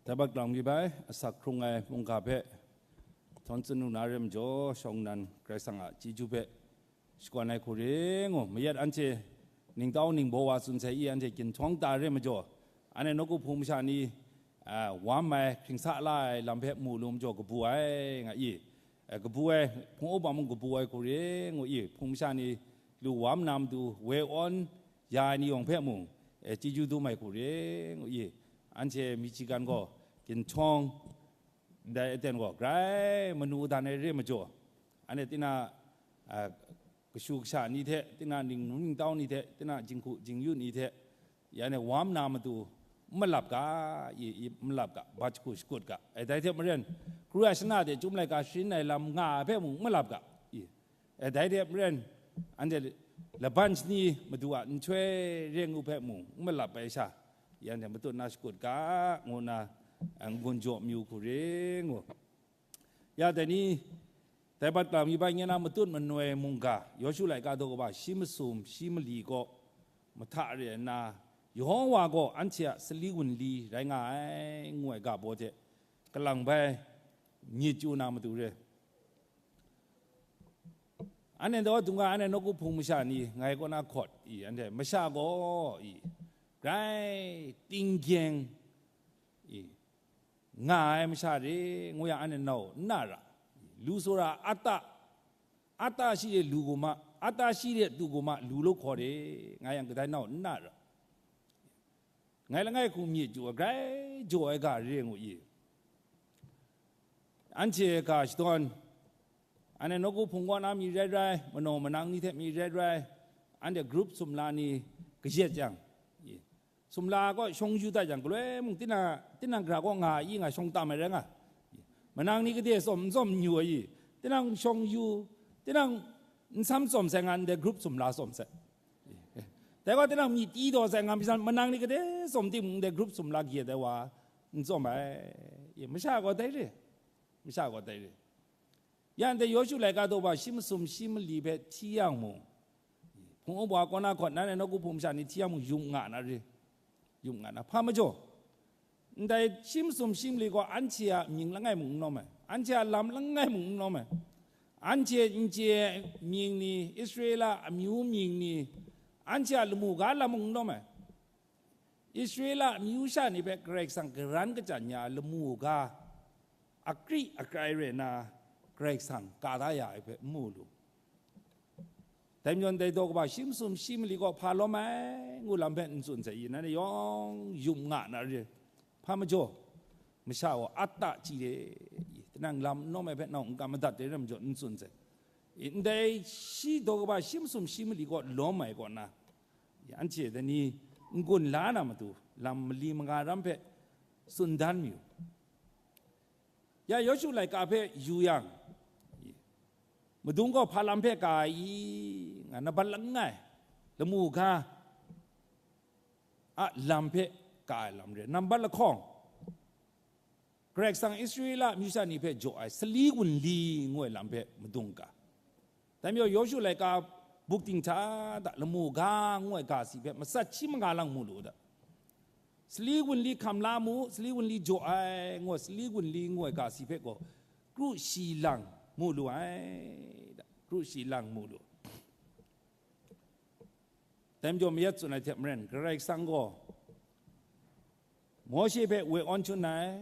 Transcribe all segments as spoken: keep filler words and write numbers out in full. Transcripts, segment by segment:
Dai bat klang mi bai, asak hkrung ai mungga hpe htawn tsun lu na re majaw, shawng nnan Karai Kasang a chyeju hpe shakawn ai hku ring ngu, mayat anhte ningtau ningbaw wa tsun sai i, anhte ginhtawng ta re majaw, anhte nawku hpung masha ni, a, wam ai, hkring sa la ai lam hpe mu lu majaw, kabu ai nga i, a, kabu ai, hpung up wa mung kabu ai hku ring ngu i, hpung masha ni lu wam na matu woi awn ya ai ni yawng hpe mung, e, chyeju dum ai hku ring ngu i, anhte Michigan gaw ginhtawng ndai aten gaw grai manu dan ai re majaw, anhte tinang, a, kashu kasha ni hte, tinang ningnu ningtau ni hte, tinang jinghku jingyu ni hte, ya ne wam na matu n malap ga, i, i, n malap ga, bat jahku shakut ga. E, dai hte maren, kru ya shana de chyum laika sharin ai lam nga ai hpe mung n malap ga, i. E, dai hte maren, anhte laban shani Madu a nhtoi re ngu hpe mung n malap ai sha, ya ne matut na shakut ga, ngu nna, a, n-gun jaw mayu hku ring ngu. Ya dai ni, dai bat klang mi bai ngen na matut manoi mungga, Yawshu laika daw kaba shi masum shi mali kaw mahta re nna, Yehowa gaw anhte a sali wunli rai nga ai, ngu ai ga baw hte, kalang bai myit chyu na matu re. Anhte daw dung ga, anhte nawku hpung masha ni ngai kaw na hkawt i, anhte masha gaw i, grai tinggyeng i, nga ai masha re, ngu yang anhte nau n na ra. Lu sara ata, ata shi de lu gu ma, ata shi de du gu ma, lu lo hkaw de, nga yang kadai nau n na ra. Ngai langai hku myit chyu ai, grai jaw ai ga re ngu i. Anhte ga shadawn, anhte nawku hpung kaw na mi rai rai, manaw manang ni hte mi rai rai, anhte group sumla ni kayat yang, i, sumla kaw shawng yu dat yang, galoi mung tinang, tinang gara kaw nga i nga shawng tam ai rai nga. Manang ni gade tsawm n tsawm n yu ai i, tinang shawng yu, tinang n sam tsawm sai nga, ndai group sumla tsawm sai. Dai gaw tinang myi ti daw sai nga, manang ni gade tsawm timung, ndai group sumla kayat ai wa n tsawm ai. I, masha gaw dai re, masha gaw dai re. Ya ndai Yawshu laika daw ba shi masum shi mali hpe hti yang mung, hpung up wa kaw na hkawt, nan e nawku hpung masha ni hti yang mung, yum nga na re, yum nga na, hpa majaw, ndai shi masum shi mali gaw anhte a mying langai mung n lawm ai, anhte a lam langai mung n lawm ai, anhte n chye ai mying ni, Israela amyu mying ni, anhte a lamu ga lam mung n lawm ai. Israela amyu sha ni hpe Karai Kasang karan kachyan ya ai lamu ga, akri akrai rai nna Karai Kasang ka da ya ai hpe n mu lu. Dai majaw, dai daw kaba shi masum shi mali gaw hpa lawm ai ngu lam hpe n tsun sai i, nanhte yawng yum nga na re. Hpa majaw, masha gaw ata chyi de, tinang lam n lawm ai hpe nau n kam madat de rai majaw, n tsun sai. I, ndai shi daw kaba shi masum shi mali gaw lawm ai kaw na, anhte dai ni n-gun la na matu, lam mali manga ram hpe tsun dan mayu. Ya Yawshu laika hpe yu yang, madung gaw hpa lam hpe ka ai i, nga nambat langai, lamu ga a lam hpe ka ai lam re, nambat lahkawng, Karai Kasang Israela amyu sha ni hpe jaw ai sali wunli ngu ai lam hpe madung ga. Dai majaw, Yawshu laika buk ting hta da lamu ga ngu ai ga si hpe matsat shi manga lang mu lu da. Sali wunli hkam la mu, sali wunli jaw ai ngu ai, sali wunli ngu ai ga si hpe gaw kru shi lang mu lu ai, da, kru shi lang mu lu. Dai majaw, mayat tsun ai hte maren, Karai Kasang gaw Mawshe hpe woi awn chun ai,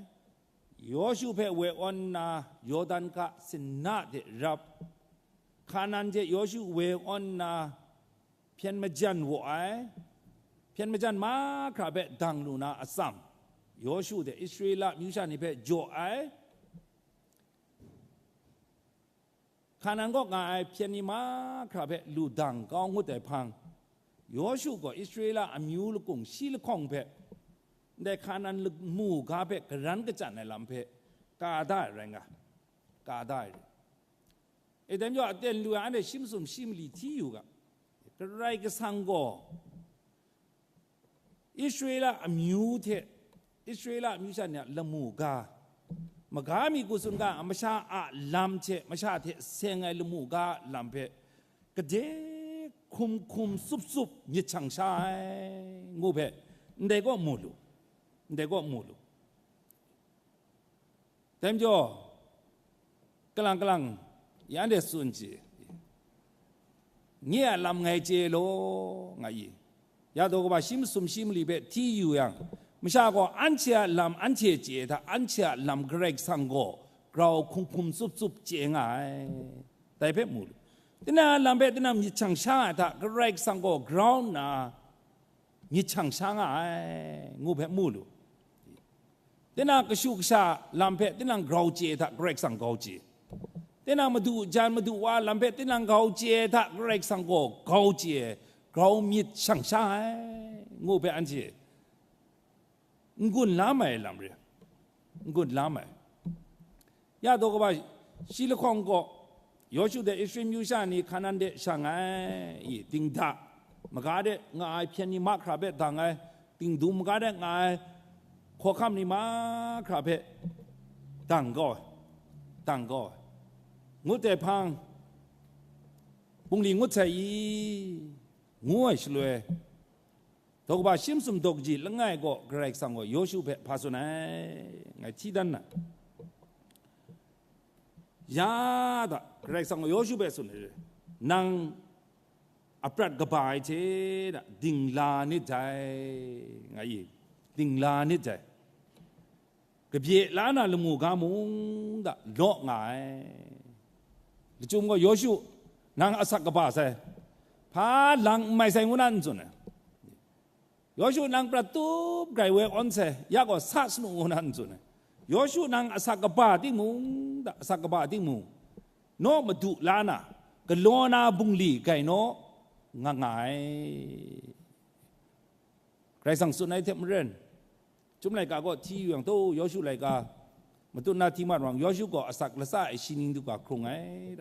Yawshu hpe woi awn nna, Yawdan ga sinna de rap, Hkanan hte Yawshu woi awn nna, hpyen majan waw ai, hpyen majan mahkra hpe dang lu na atsam, Yawshu hte Israela amyu sha ni hpe jaw ai, Hkanan kaw nga ai hpyen ni mahkra hpe lu dang kau ngut ai hpang, Yawshu gaw Israela amyu lakung shi lahkawng hpe, ndai Hkanan lamu ga hpe karan kachyan ai lam hpe ka da ai rai nga, ka da ai rai. E, dai majaw, aten lu ai anhte shi masum shi mali hti yu ga, Karai Kasang gaw Israela amyu hte, Israela amyu sha ni a lamu ga, maga mi ku tsun ga, masha a lam hte masha hte seng ai lamu ga lam hpe, gade hkum hkum tsup tsup myit shang sha ai, ngu hpe, ndai kaw mu lu, ndai kaw mu lu. Dai majaw, kalang kalang, ya anhte tsun chye, nye a lam ngai chye law, nga i. Ya daw kaba shi masum shi mali hpe hti yu yang, masha gaw anhte a lam anhte chye hta, anhte a lam Karai Kasang gaw grau hkum hkum tsup tsup chye nga ai. Dai hpe mu lu. Tinang a lam hpe tinang myit shang sha ai hta, Karai Kasang gaw grau nna myit shang sha nga ai, ngu hpe mu lu. Tinang kashu kasha lam hpe tinang grau chye hta, Karai Kasang grau chye. Tinang madu jan madu wa lam hpe tinang grau chye hta, Karai Kasang gaw grau chye, grau myit shang sha ai, ngu hpe anhte n-gun la mai ai lam re, n-gun la mai. Ya daw kaba shi lahkawng gaw, Yawshu hte Israel myu sha ni Hkanan de shang ai, i, dingda maga de nga ai hpyen ni mahkra hpe dang ai, dingdum maga de nga ai hkawhkam ni mahkra hpe dang kau ai, dang kau ai, ngut ai hpang, bungli ngut sai i, ngu ai shaloi, daw kaba shi masum daw kaji langai gaw Karai Kasang gaw Yawshu hpe hpa tsun ai, ngai hti dan na. Ya da, Karai Kasang gaw Yawshu hpe tsun ai, nang a prat kaba ai hte da dingla nit dai, nga i, dingla nit dai. Kabye la na lamu ga mung da law nga ai. Lachyum gaw, Yawshu, nang asak kaba sai, hpa lang n mai sai ngu na n tsun ai. Yawshu, nang prat tup grai woi awn sai, ya gaw sa sanu ngu na n tsun ai. Yawshu, nang asak kaba timung, da, asak kaba timung, naw madu la na, galaw na bungli gai naw, nga nga ai. Karai Kasang tsun ai hte maren, Chyum laika gaw hti yu yang, taw, Yawshu laika, matut na hti mat wang, Yawshu gaw asak latsa ai shi ning du ga hkrung ai.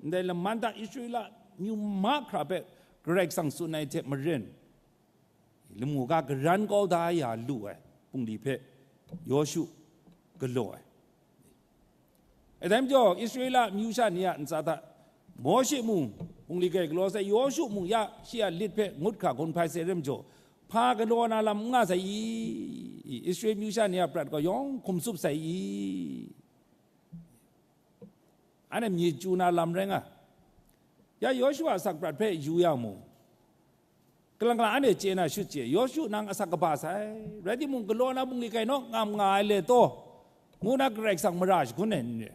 Ndai laman hta Israela myu mahkra hpe Karai Kasang tsun ai hte maren, lamu ga garan kau da ya lu ai bungli hpe Yawshu galaw ai. E dai majaw, Israela myu sha ni a ntsa hta, Mawshe mung, bungli gai galaw sai, Yawshu mung ya shi a lit hpe ngut hkra gun hpai sai re majaw, hpa galaw na lam n nga sai i? Israel myu sha ni a prat gaw yawng hkum tsup sai i? Anhte myit chyu na lam rai nga. Ya Yawshu a asak prat hpe yu yang mung, kalang kalang anhte chye na shut chye, Yawshu nang asak kaba sai, rai timung, galaw na bungli gai naw ngam nga ai le taw, ngu na Karai Kasang mara shagun ai n re?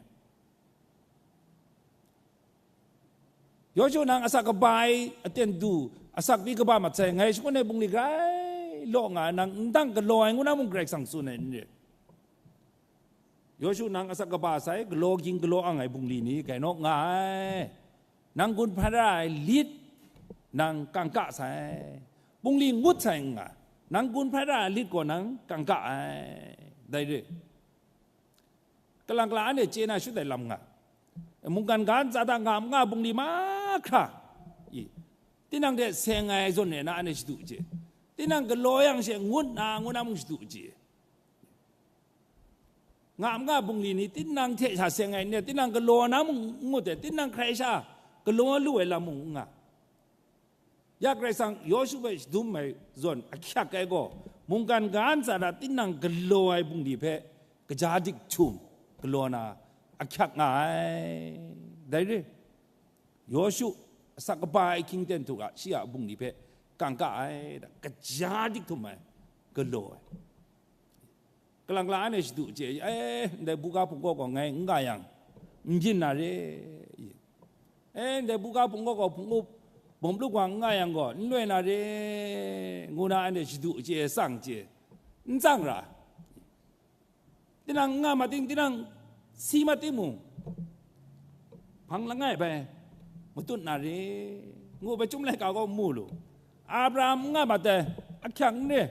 Yawshu nang asak kaba ai aten du, asak pyi kaba mat sai, ngai shagun ai bungli grai law nga ai, nang n dang galaw ai ngu na mung Karai Kasang tsun ai n re? Yawshu nang asak kaba sai, galaw ging galaw ang ai bungli ni gai naw nga ai. Nang gun hpai ra ai lit, nang kangka sai. Bungli ngut sai n nga, nang gun hpai ra ai lit gaw nang kangka ai. Dai re. Kalang kalang anhte chye na shut ai lam nga. Mungkan ga ntsa hta nga nga bungli mahkra, i, tinang hte seng ai zawn e na anhte shadu chye. Tinang galaw yang she ngut na, ngu na mung shadu chye. Nga nga bungli ni tinang hte sha seng ai n re, tinang galaw na mung n ngut ai, tinang hkrai sha galaw lu ai lam mung n nga. Ya Karai Kasang Yawshu hpe shadum ai zawn ahkyak ai gaw, mungkan ga ntsa hta tinang galaw ai bungli hpe kaja dik htum galaw na ahkyak nga ai. Dai re, Yawshu asak kaba ai hkying ten htuk a shi a bungli hpe kangka ai, da, kaja dik htum ai, galaw ai. Kalang kalang anhte shadu chye, eh, ndai buga hpunggaw gaw ngai n ga yang, n byin na re, eh, ndai buga hpunggaw gaw hpung-, bawm lup wa n nga yang gaw, n loi na re, ngu na anhte shadu chye, tsang chye, n tsang ra. Tinang n nga ma ting, tinang si ma timung, hpang langai bai matut na re, ngu bai Chyum laika gaw mu lu. Abraham n nga ma tai, ahkyak n re.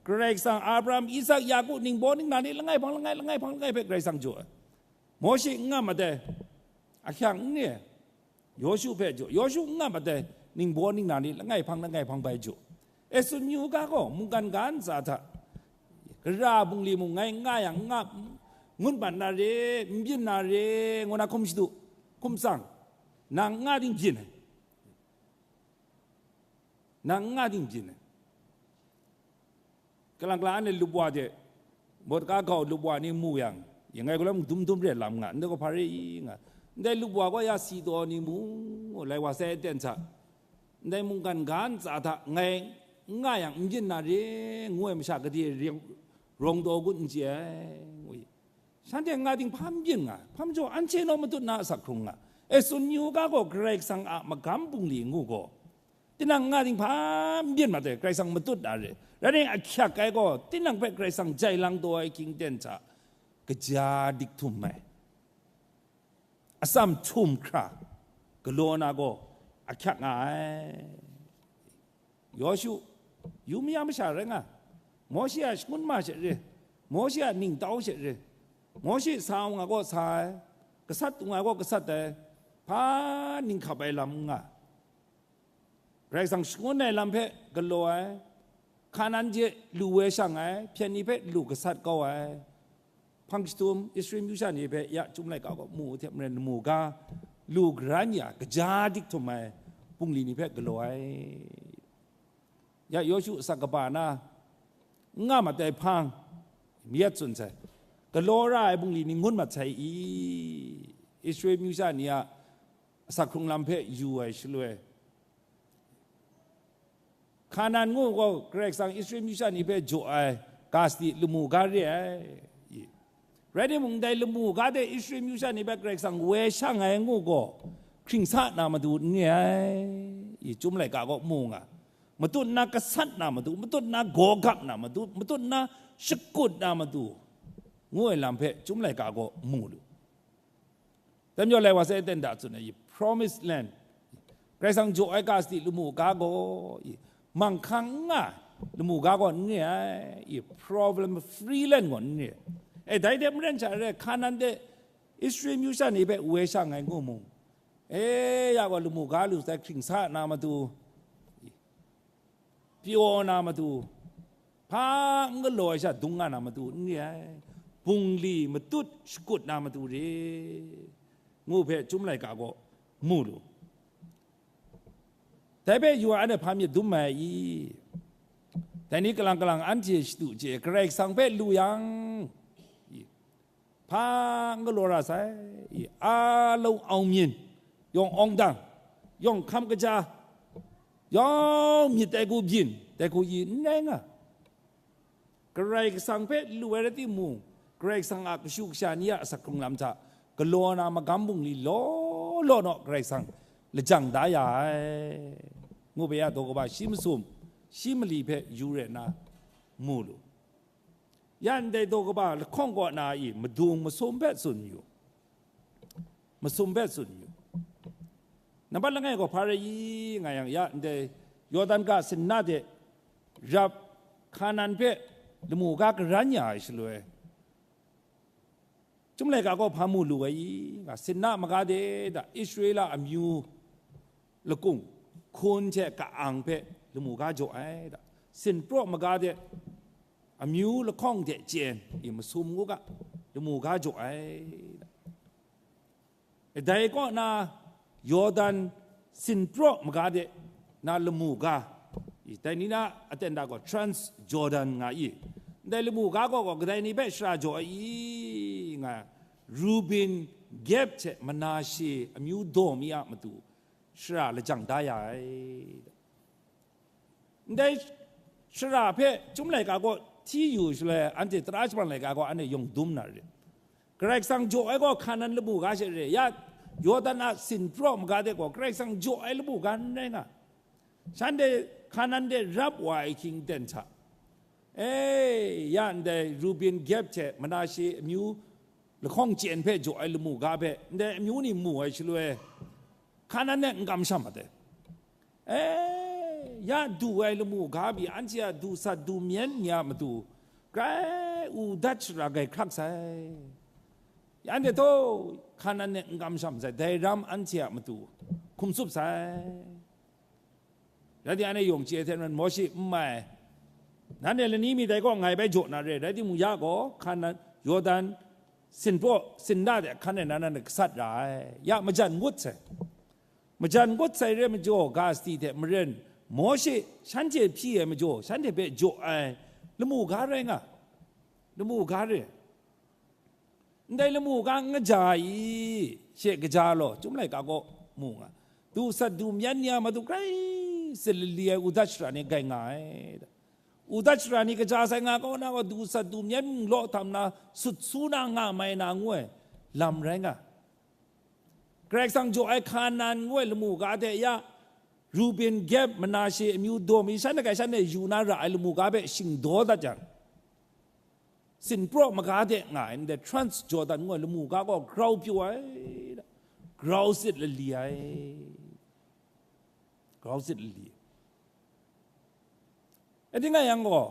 Karai Kasang Abraham, Isak, Yaku, ningbaw ningnan ni langai hpang langai, langai hpang langai hpe Karai Kasang jaw ai. Mawshe n nga ma tai, ahkyak n re. Yawshu hpe jaw, Yawshu n nga ma tai, ningbaw ningnan ni langai hpang langai hpang bai jaw. E tsun yu u ga gaw, mungkan ga ntsa hta, gara bungli mung ngai n nga yang, n nga, ngut mat na re, n byin na re, ngu na hkum shadu, hkum tsang, nang n nga ting byin ai. Nang n nga ting byin ai. Kalang kalang anhte lup wa de, Mordeka gau lup wa ni mu yang, Yin ngai gaw lam dum dum re lam nga, ndai gaw hpa re i nga, ndai lup wa gaw ya si taw ni mung, lai wa sai aten hta, ndai mungkan ga ntsa hta ngai n nga yang n byin na re, ngu ai masha gade rawng taw gut n chye ai, ngu i. Shanhte nga ting hpa n byin nga, hpa majaw anhte naw matut na asak hkrung nga. E, tsun yu ga gaw Karai Kasang a magam bungli ngu gaw, tinang nga ting hpa n byin mat ai, Karai Kasang matut na re. Rai nang, ahkyak ai gaw, tinang hpe Karai Kasang jai lang taw ai hkying ten hta, kaja dik htum ai, atsam htum hkra galaw na gaw ahkyak nga ai. Yawshu, yu maya masha rai nga, Mawshe a shangun ma she re, Mawshe a ningtau she re, Mawshe sa nga gaw sa ai, gasat tung ai gaw gasat ai, hpa ninghkap ai lam n nga. Karai Kasang shangun ai lam hpe galaw ai, Hkanan hte lu woi shang ai, hpyen ni hpe lu gasat kau ai, hpang shatum Israel myu sha ni hpe ya Chyum laika gaw mu hte maren lamu ga lu garan ya, kaja dik htum ai bungli ni hpe galaw ai. Ya Yawshu asak kaba na n nga mat ai hpang, mayat tsun sai, galaw ra ai bungli ni ngun mat sai i? Israel myu sha ni a asak hkrung lam hpe yu ai shaloi, Hkanan ngu gaw Karai Kasang Israel myu sha ni hpe jaw ai ga sadi lamu ga re ai. Rai timung, ndai lamu ga de Israel myu sha ni hpe Karai Kasang woi shang ai ngu gaw, hkring sa na matu n re ai. I, Chyum laika gaw mu nga, matut na gasat na matu, matut na gawgap na matu, matut na shakut na matu, ngu ai lam hpe Chyum laika gaw mu lu. Dai majaw, lai wa sai ten da tsun ai, i, Promised Land, Karai Kasang jaw ai ga sadi lamu ga gaw, i, manghkang n nga ai lamu ga gaw n re ai, i, problem free land gaw n re ai. E, dai hte maren sha re ai, Hkanan de Israel myu sha ni hpe woi shang ai ngu mung, e, ya gaw lamu ga lu sai, hkring sa na matu, i, pyaw na matu, hpa n galaw ai sha dung nga na matu n re ai, bungli matut shakut na matu re, ngu hpe Chyum laika gaw mu lu. Dai hpe yu ai, anhte hpa myit dum mai ai i? Dai ni kalang kalang anhte shadu chye, Karai Kasang hpe lu yang, i, hpa n galaw ra sai, i, a long awng myin, yawng awng dang, yawng hkam kaja, yawng myit dai hku byin, dai hku yi n rai nga. Karai Kasang hpe lu ai rai timung, Karai Kasang a kashu kasha ni a asak hkrung lam hta galaw na magam bungli law law naw Karai Kasang lajang da ya ai, ngu hpe ya daw kaba shi masum, shi mali hpe yu re nna mu lu. Ya ndai daw kaba lahkawng kaw na i madung masum hpe tsun yu, masum hpe tsun yu. Nambat langai gaw hpa rai i nga yang, ya ndai Yawdan ga sinna de rap Hkanan hpe lamu ga garan ya ai shaloi, Chyum laika gaw hpa mu lu ai i? Nga, sinna maga de da, Israela amyu lakung hkun hte ka-ang hpe lamu ga jaw ai da, sinpraw maga de amyu lahkawng de chyen i masum ngu ga, lamu ga jaw ai da. Dai kaw na Yawdan sinpraw maga de na lamu ga, i, dai ni na aten da gaw Trans Jordan nga i? Ndai lamu ga gaw, gaw kadai ni hpe shara jaw ai i? Nga, Rubin, Gad hte Manashe amyu daw mi a matu shara lajang da ya ai. Ndai shara hpe Chyum laika gaw hti yu shaloi, anhte tara shaman laika gaw anhte yawng dum na re. Karai Kasang jaw ai gaw Hkanan lamu ga she re, ya Yawdan a sinpraw maga de gaw Karai Kasang jaw ai lamu ga n rai nga. Shanhte Hkanan de rap wa ai hkying ten hta, e, ya ndai Rubin, Gad hte Manashe amyu lahkawng chyen hpe jaw ai lamu ga hpe ndai amyu ni mu ai shaloi, Hkanan e n kamsham mat ai. E, ya du ai lamu ga pyi, anhte a du sat du myen ni a matu, grai u dat shara grai hkrak sai. Anhte taw Hkanan e n kamsham sai, dai ram anhte a matu hkum tsup sai. Rai timung, anhte yawng chye hte maren Mawshe n mai, nanhte lani mi dai kaw ngai bai jaw na re, rai timung, ya gaw Hkanan, Yawdan sinpraw sinda de hkan e na nan gasat ra ai, ya majan ngut sai. Majan ngut sai re majaw, ga sadi hte maren Mawshe shanhte hpyi ai majaw, shanhte hpe jaw ai lamu ga rai nga, lamu ga re. Ndai lamu ga n kaja i, she kaja law, Chyum laika kaw mu nga, du sat du myan ni a matu grai sit lali ai udat shara ni gai nga ai. Udat shara ni kaja sai nga kau na gaw, du sat du myan law htam na sut su na nga mai na ngu ai lam rai nga. Karai Kasang jaw ai Hkanan ngu ai lamu ga de ya, Ruben, Gad, Manashe amyu daw mi shan akai shan e yu na ra ai lamu ga hpe shingdaw dat jang, sinpraw maga de nga ai ndai Trans Jordan ngu ai lamu ga gaw grau pyaw ai, grau sit lali ai, grau sit lali. E ting nga yang gaw,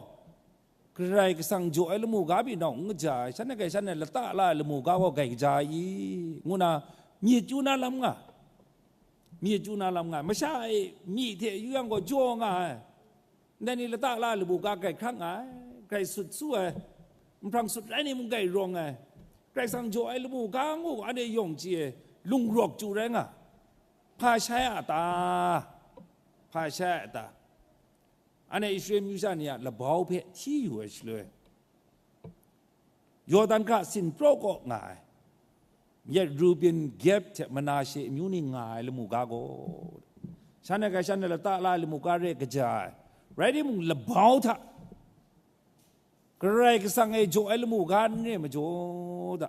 Karai Kasang jaw ai lamu ga pyi nau n kaja ai, shan akai shan e lata la ai lamu ga gaw gai kaja i, ngu na myit chyu na lam nga, myit chyu na lam nga, masha e myi hte yu yang gaw jaw nga ai. Ndai ni lata la ai lamu ga grai hkrak nga ai, grai sut su ai, nhprang sut rai ni mung grai rawng ai. Karai Kasang jaw ai lamu ga ngu, anhte yawng chye ai, lungrawk chyu rai nga. Hpa shai a ta? Hpa shai a ta? Anhte Israel myu sha ni a labau hpe hti yu ai shaloi, Yawdan hka sinpraw kaw nga ai, yet Ruben, Gad hte Manashe amyu ni nga ai lamu ga gaw, shan akai shan e lata la ai lamu ga re kaja ai, rai timung, labau hta Karai Kasang e jaw ai lamu ga n re majaw da.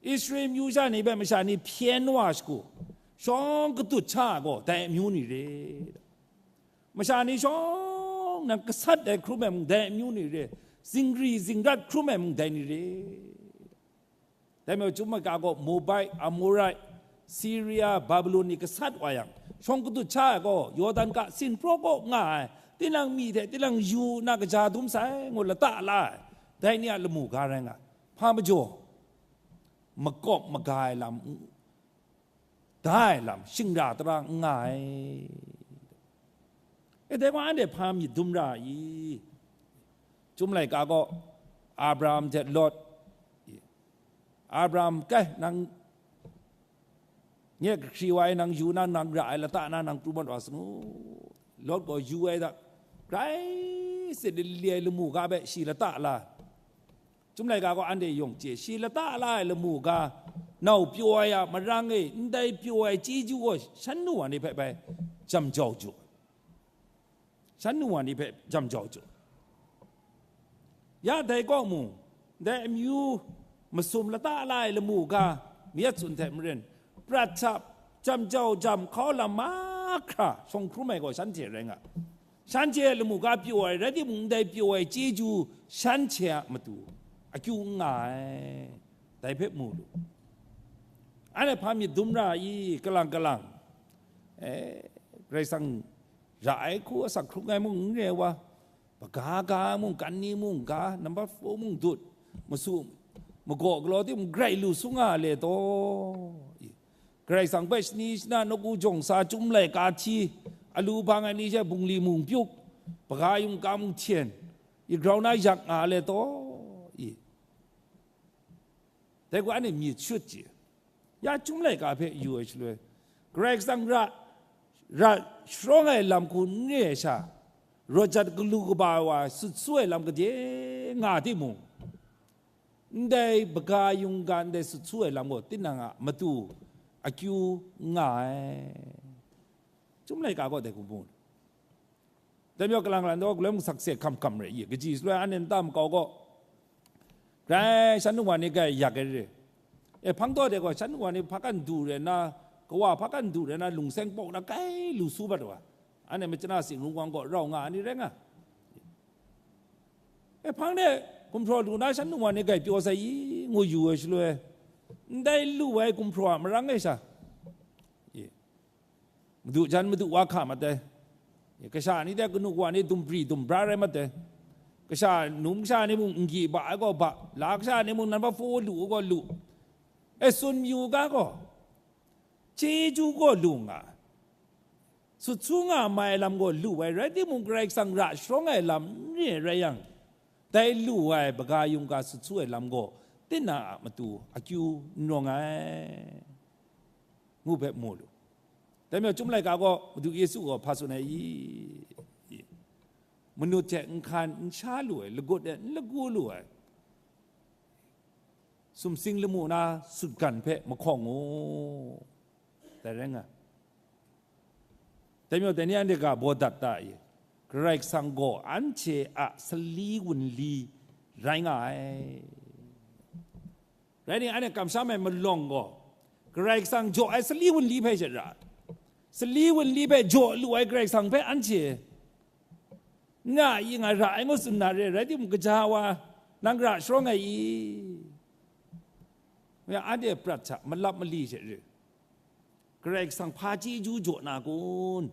Israel myu sha ni hpe masha ni hpyen wa shagu, shawng katut sha ai gaw dai amyu ni re. Masha ni shawng nan gasat ai hkrum ai mung dai amyu ni re, zingri zingrat hkrum ai mung dai ni re. Dai majaw, Chyum laika gaw Mobai, Amorai, Siria, Babilon ni gasat wa yang, shawng katut sha ai gaw, Yawdan ga sinpraw kaw nga ai, tinang myi hte tinang yu nna kaja dum sai, ngu lata la ai, dai ni a lamu ga rai nga. Hpa majaw, makawp maga ai lam, da ai lam, shingra tara n nga ai. E, dai wa anhte hpa myit dum ra i? Chyum laika gaw Abraham hte Lot, Abraham, kai, nang nye kahkri wa e, nang yu na, nang ra ai lata na, nang pru mat wa sagu. Lot gaw yu ai hta, grai sit lali ai lamu ga hpe shi lata la. Chyum laika gaw anhte yawng chye, shi lata la ai lamu ga, nau pyaw ai a marang e, ndai pyaw ai chyeju gaw shan nu wa ni hpe bai jam jau jaw, shan nu wa ni hpe jam jau jaw. Ya dai kaw mung, dai amyu masum lata la ai lamu ga, mayat tsun hte maren, prat hta jam jau jam hkau lam mahkra shawng hkrum ai gaw shanhte rai nga. Shanhte a lamu ga pyaw ai rai timung, ndai pyaw ai chyeju shanhte a matu akyu n nga ai, dai hpe mu lu. Anhte hpa myit dum ra i, kalang kalang, e, Karai Kasang ra ai hku asak hkrung ai mung n re ai wa, baga ga mung, kan ni mung ga, number four mung dut, masu magaw galaw timung grai lu sung nga le taw, i, Karai Kasang hpe shani shana nawku jawng sa, Chyum laika hti, alu hpang ai ni she bungli mung pyuk, baga yungka mung hten, i, grau na yak nga le taw, i, dai gaw anhte myit shut chye. Ya Chyum laika hpe yu ai shaloi, Karai Kasang ra, ra sharawng ai lam hku n re ai sha, rawt jat galu kaba ai wa sut su ai lam gade nga timung, ndai baga yungga ndai sut su ai lam gaw tinang a matu akyu n nga ai. Chyum laika gaw dai hku mu. Dai majaw, kalang kalang daw galoi mung sakse hkam hkam re i, kaji shaloi anhte nta makau gaw, grai shan nu wa ni grai yak ai re. E, hpang taw de gaw, shan nu wa ni hpa kan du re na, kawa hpa kan du re na, lungseng pawk na grai lu su bat wa, anhte machana sing rung wang gaw rau nga ai ni rai nga. E, hpang de gumhpraw lu na shan nu wa ni grai pyaw sai i, ngu yu ai shaloi, ndai lu ai gumhpraw a marang e sha, e, madu jan madu wa hka mat ai. Kasha ni de kanu kawa ni dumpri dumbra rai mat ai. Kasha num kasha ni mung n gyi ba ai gaw ba, la kasha ni mung nan ba hpaw lu ai gaw lu. E, tsun mayu ga gaw, chyeju gaw lu nga, sut su nga mai lam gaw lu ai, rai timung, Karai Kasang ra sharawng ai lam n re ai rai yang, dai lu ai baga yungga sut su ai lam gaw tinang a matu akyu n rawng ai, ngu hpe mu lu. Dai majaw, Chyum laika gaw Madu Yesu gaw hpa tsun ai i? Manut hte n hkan n sha lu ai, lagut e n lagu lu ai, sumsing lamu na sutgan hpe mahkawng u, dai rai nga. Dai majaw, dai ni anhte ga baw dat ta i? Karai Kasang gaw anhte a sali wunli rai nga ai. Rai nna, anhte kamsham ai malawng gaw, Karai Kasang jaw ai sali wunli hpe she ra, sali wunli hpe jaw lu ai Karai Kasang hpe anhte nga i, nga ra ai ngu tsun na re, rai timung, kaja wa nang ra sharawng ai i? Ya, anhte prat hta malap mali she re, Karai Kasang hpa chyeju jaw na kun?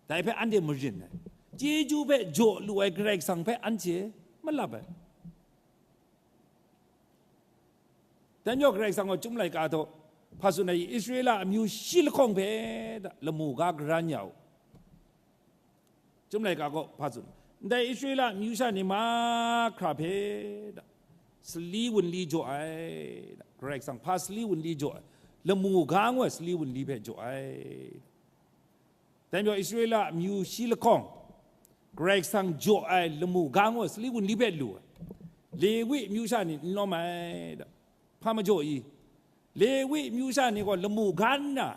Dai hpe anhte marin ai. Chyeju hpe jaw lu ai Karai Kasang hpe anhte malap ai. Dan yawng Karai Kasang gaw Chyum laika hta hpa tsun ai, Israela amyu shi lahkawng hpe da, lamu ga karan ya u. Chyum laika gaw hpa tsun, ndai Israela amyu sha ni mahkra hpe da, sali wunli jaw ai da, Karai Kasang hpa sali wunli jaw ai, lamu ga ngu ai sali wunli hpe jaw ai da. Dai majaw, Israela amyu shi lahkawng, Karai Kasang jaw ai lamu ga ngu ai sali wunli hpe lu ai. Lewi amyu sha ni n lawm ai da. Hpa majaw i? Lewi amyu sha ni gaw lamu ga nna,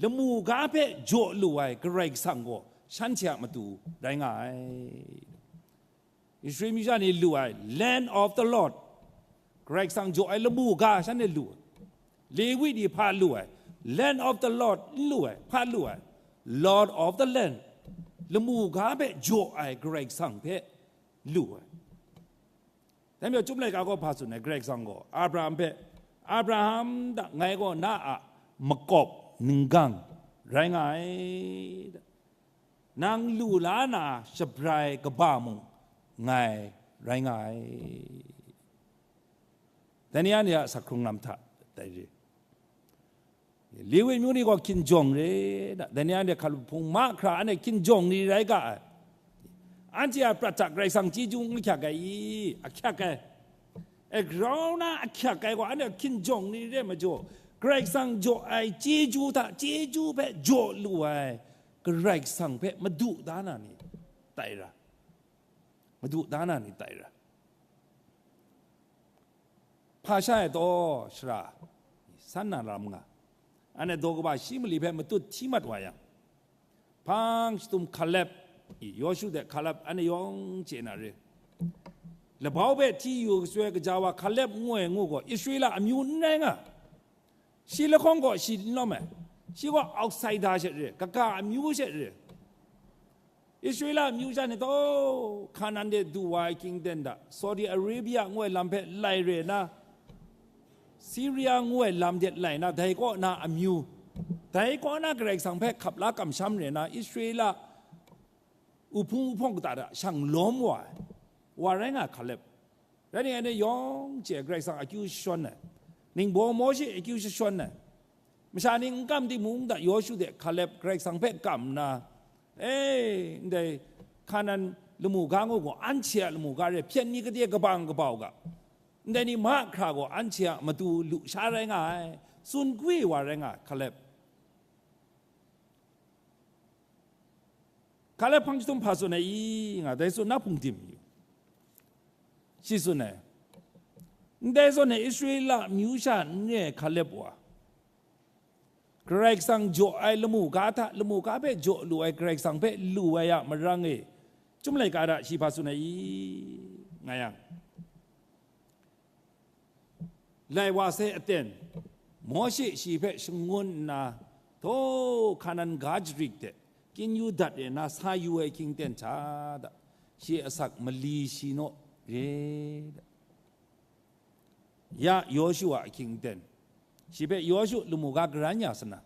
lamu ga hpe jaw lu ai Karai Kasang gaw shanhte a matu rai nga ai. Israel myu sha ni lu ai, Land of the Lord, Karai Kasang jaw ai lamu ga shanhte lu ai. Lewi ni hpa lu ai? Land of the Lord n lu ai, hpa lu ai? Lord of the Land, lamu ga hpe jaw ai Karai Kasang hpe lu ai. Dai majaw, Chyum laika gaw hpa tsun ai, Karai Kasang gaw Abraham hpe, "Abraham da, ngai gaw na a makawp ninggang rai nga ai," da. Nang lu la na shabrai kaba mung ngai rai nga ai. Dai ni anhte a asak hkrung lam hta dai re. Lewi myu ni gaw hkinjawng re da, dai ni anhte hkalup hpung mahkra anhte hkinjawng ni rai ga ai. Anhte a prat hta Karai Kasang chyeju n ahkyak ai i? Ahkyak ai. E, grau na ahkyak ai gaw, anhte hkinjawng ni re majaw, Karai Kasang jaw ai chyeju hta chyeju hpe jaw lu ai Karai Kasang hpe madu da na ni tai ra, madu da na ni tai ra. Hpa sha e taw, shara san na lam nga, anhte daw kaba shi mali hpe matut hti mat wa yang, hpang shatum Hkalep, i, Yawshu de Hkalep, anhte yawng chye na re. Labau hpe hti yu kasoi kaja wa Hkalep ngu ai ngu gaw, Israela amyu n rai nga. Shi lahkawng gaw shi n lawm ai. Shi gaw outsider she re, kaga amyu she re. Israela amyu sha ni taw, Hkanan de du wa ai hkying ten hta, Saudi Arabia ngu ai lam hpe lai re na, Syria ngu ai lam de lai na, dai kaw na amyu, dai kaw na Karai Kasang hpe hkap la kamsham re na, Israela uhpung uhpawng kata hta shang lawm wa ai, wa rai nga ai Hkalep. Rai nna, anhte yawng chye ai, Karai Kasang akyu jashawn ai, ningbaw Mawshe akyu jashawn ai, masha ning n kam timung, da Yawshu de Hkalep Karai Kasang hpe kam nna, e, ndai Hkanan lamu ga ngu gaw, anhte a lamu ga re, hpyen ni kade kabang kabau ga, ndai ni mahkra gaw anhte a matu lu sha rai nga ai, tsun kwi wa rai nga ai, Hkalep. Hkalep hpang chyahtum hpa tsun ai i nga, dai tsun na hpung dim yu. Shi tsun ai, ndai zawn e Israela amyu sha n re ai Hkalep wa, Karai Kasang jaw ai lamu ga hta, lamu ga hpe jaw lu ai Karai Kasang hpe lu ai a marang e, Chyum laika hta shi hpa tsun ai i nga yang, lai wa sai aten, Mawshe shi hpe shangun nna, htaw Hkanan ga jarik de kyin yu dat e na sa yu ai hkying ten hta da, shi asak mali shi naw re da. Ya Yawshu a ahkying ten, shi hpe Yawshu lamu ga karan ya sana,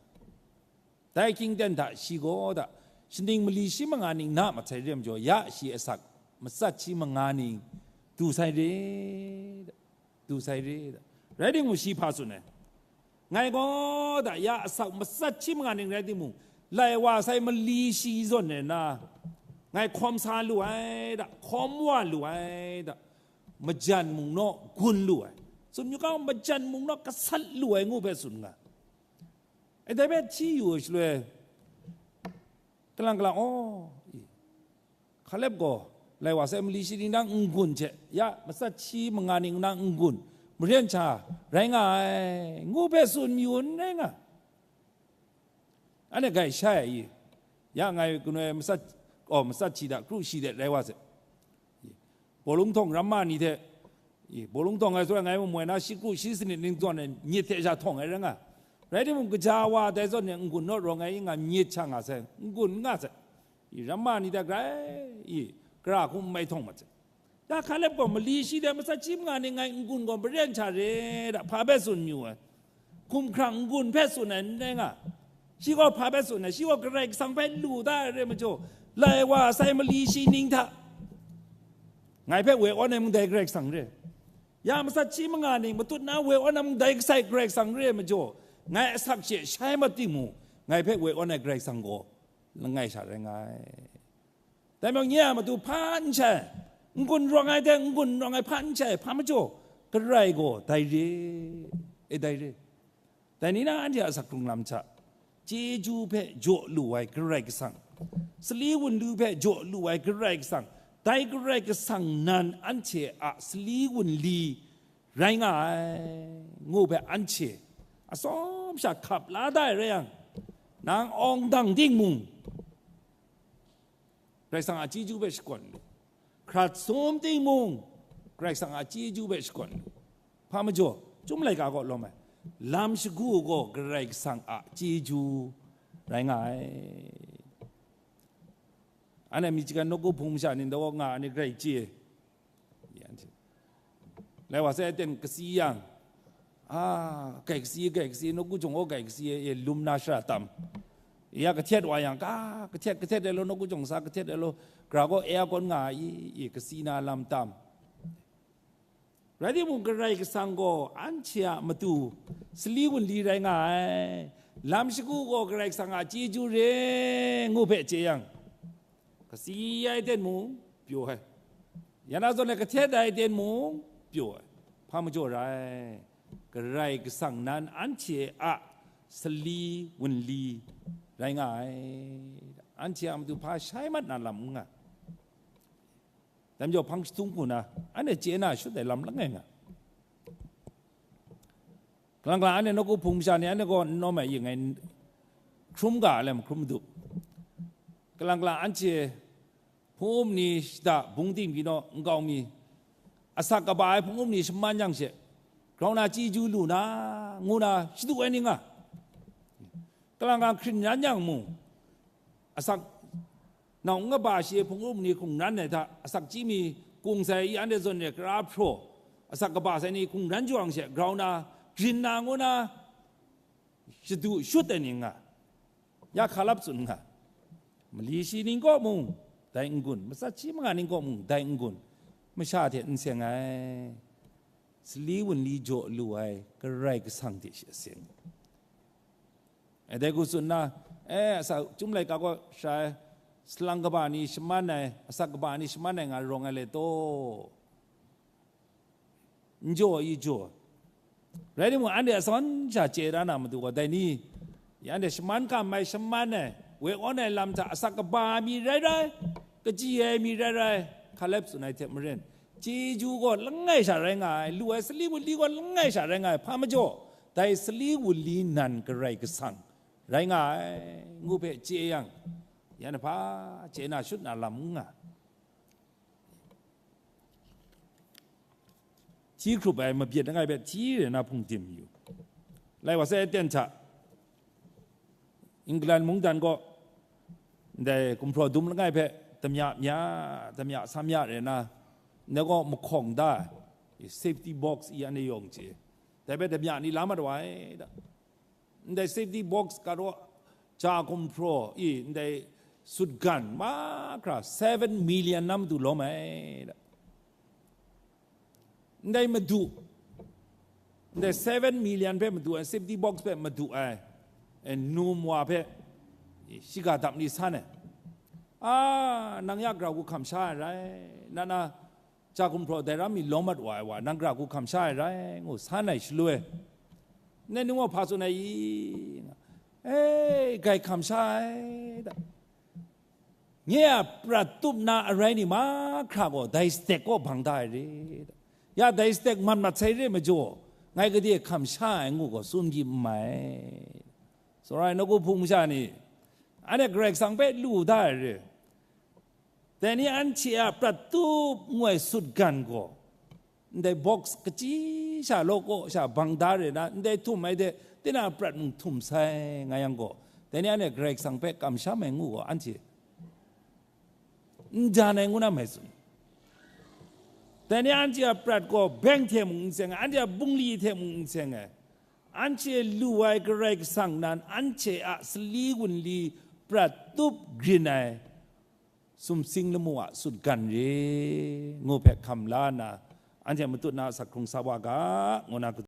dai hkying ten hta shi gaw da, shaning mali shi manga ning na mat sai re majaw, ya shi asak matsat shi manga ning du sai re da, du sai re da. Rai timung, shi hpa tsun ai, ngai gaw da, ya asak matsat shi manga ning rai timung, lai wa sai mali shi zawn e na, ngai hkawm sa lu ai da, hkawm wa lu ai da, majan mung naw gun lu ai, tsun yu ga, majan mung naw gasat lu ai ngu hpe tsun nga. E, dai hpe hti yu ai shaloi, kalang kalang, aw, i, Hkalep gaw lai wa sai mali shi ning nang n-gun hte, ya matsat shi manga ning nang n-gun, maren sha rai nga ai, ngu hpe tsun mayu n rai nga. Anhte grai shai ai i? Ya ngai kanu ai matsat, oh, matsat shi da, kru shi de rai wa se. Bawlung htawng ramma ni hte, i, bawlung htawng ai sura ngai mu moi na, shi kru shi sanit ning zawn ai myit hte sha htawng ai rai nga. Rai timung, kaja wa dai zawn ni n-gun naw rawng ai i nga myit sha nga sai, n-gun n nga sai. I, ramma ni hte grai, i, kara hkum mai htawng mat sai. Ya Hkalep gaw mali shi de matsat shi manga ni ngai n-gun gaw maren sha re da, hpa hpe tsun mayu ai? Hkumhkrang n-gun hpe tsun ai n rai nga. Shi gaw hpa hpe tsun ai? Shi gaw Karai Kasang hpe lu da ai re majaw, lai wa sai mali shi ning hta ngai hpe woi awn ai mung dai Karai Kasang re. Ya matsat shi manga ning matut na woi awn ai mung dai kasai Karai Kasang re majaw, ngai asak she shai mat timung, ngai hpe woi awn ai Karai Kasang gaw langai sha rai nga ai. Dai majaw nye a matu hpa n shai, n-gun rawng ai hte n-gun rawng ai hpa n shai, hpa majaw, Karai gaw dai re, e dai re. Dai ni na anhte a asak hkrung lam hta, chyeju hpe jaw lu ai Karai Kasang, sali wunli hpe jaw lu ai Karai Kasang, dai Karai Kasang nan anhte a sali wunli rai nga ai, ngu hpe anhte atsawm sha hkap la da ai rai yang, nang awng dang ting mung, Karai Kasang a chyeju hpe shakawn lu. Hkrat sum ting mung, Karai Kasang a chyeju hpe shakawn lu. Hpa majaw, Chyum laika kaw lawm ai, lam shagu gaw Karai Kasang a chyeju rai nga ai. Anhte Michigan nawku hpung masha ni, ndaw nga ai ni grai chye. Lai wa sai aten kasi yang, a, kai kasi, kai kasi, nawku jawng gaw kai kasi, e, lum na shara tam. Ya kahtet wa yang, ka, kahtet, kahtet ai law, nawku jawng sa kahtet ai law, gara gaw aircon nga ai, e, kasi na lam tam. Rai timung, Karai Kasang gaw anhte a matu sali wunli rai nga ai, lam shagu gaw Karai Kasang a chyeju re, ngu hpe chye yang, kasi ai ten mung pyaw ai, ya na zawn e kahtet ai ten mung pyaw ai, hpa majaw rai, Karai Kasang nan anhte a sali wunli rai nga ai, anhte a matu hpa shai mat na lam n nga. Dai majaw hpang jahtung hku na, anhte chye na shut ai lam langai nga. Kalang kalang anhte nawku hpung masha ni, anhte gaw n nawm ai, yin ngai hkrum ga ai, hkrum madu. Kalang kalang anhte hpung up ni shada bung ting pyi naw nkau mi, asak kaba ai hpung up ni shaman yang she, grau na chyeju lu na, ngu na shadu ai ni nga. Kalang kalang hkring ran yang mung, asak nau n kaba shi hpung up ni hkrung ran ai hta, asak chyi mi kung sai i, anhte zawn e kara hpraw, asak kaba sai ni hkrung ran jawang she, grau na, grin na, ngu na, shadu shut ai ni nga, ya hkalap tsun nga, mali shi ning kaw mung dai n-gun, matsat shi manga ning kaw mung dai n-gun, masha hte n seng ai, sali wunli jaw lu ai Karai Kasang hte shi a seng. E, dai hku tsun nna, e, asak Chyum laika kaw sha ai, salang kaba ni shaman ai, asak kaba ni shaman ai nga rawng ai le taw? N jaw i jaw. Rai timung, anhte atsawm sha chye da na matu gaw, dai ni, ya anhte shaman hkam ai, shaman ai, woi awn ai lam hta asak kaba mi rai rai, kaji ai mi rai rai, Hkalep tsun ai hte maren, chyeju gaw langai sha rai nga ai, lu ai sali wunli gaw langai sha rai nga ai, hpa majaw, dai sali wunli nan Karai Kasang rai nga ai, ngu hpe chye yang, yan hpa chye na shut na lam n nga. Hti hkrup ai mabyin langai hpe hti re na hpung dim yu. Lai wa sai aten hta, England mungdan gaw ndai gumhpraw dum langai hpe damya mya, damya samya re na, ndai gaw mahkawng da ai, safety box i anhte yawng chye, dai hpe damya ni la mat wa ai da. Ndai safety box karaw ja gumhpraw i, ndai sutgan mahkra seven million na matu lawm ai da. Ndai madu, ndai seven million hpe madu ai, safety box hpe madu ai, e, num wa hpe, e, shiga dap ni san ai. A, nang ya grau hku hkam sha ai rai, na na, ja gumhpraw dai ram mi lawm mat wa ai wa, nang gra hku hkam sha ai rai, ngu san ai shaloi, ndai ni gaw hpa tsun ai i? E, grai hkam sha ai da. Nye a prat tup na arai ni mahkra gaw dai stek kaw bang da ai re da. Ya dai stek mat mat sai re majaw, ngai gade hkam sha ai ngu gaw tsun di n mai. Sara ai nawku hpung masha ni, anhte Karai Kasang hpe lu da ai re. Dai ni anhte a prat tup ngu ai sutgan gaw, ndai box kachyi sha, lawkaw sha bang da re na, ndai htum ai de, tinang a prat mung htum sai nga yang gaw, dai ni anhte Karai Kasang hpe kamsham ai ngu gaw, anhte n dan ai ngu na mai tsun. Dai ni anhte a prat gaw beng hte mung n seng ai, anhte a bungli hte mung n seng ai. Anhte lu ai Karai Kasang nan anhte a sali wunli prat tup grin ai sumsing lamu a sutgan re, ngu hpe hkam la nna, anhte matut na asak hkrung sa wa ga, ngu na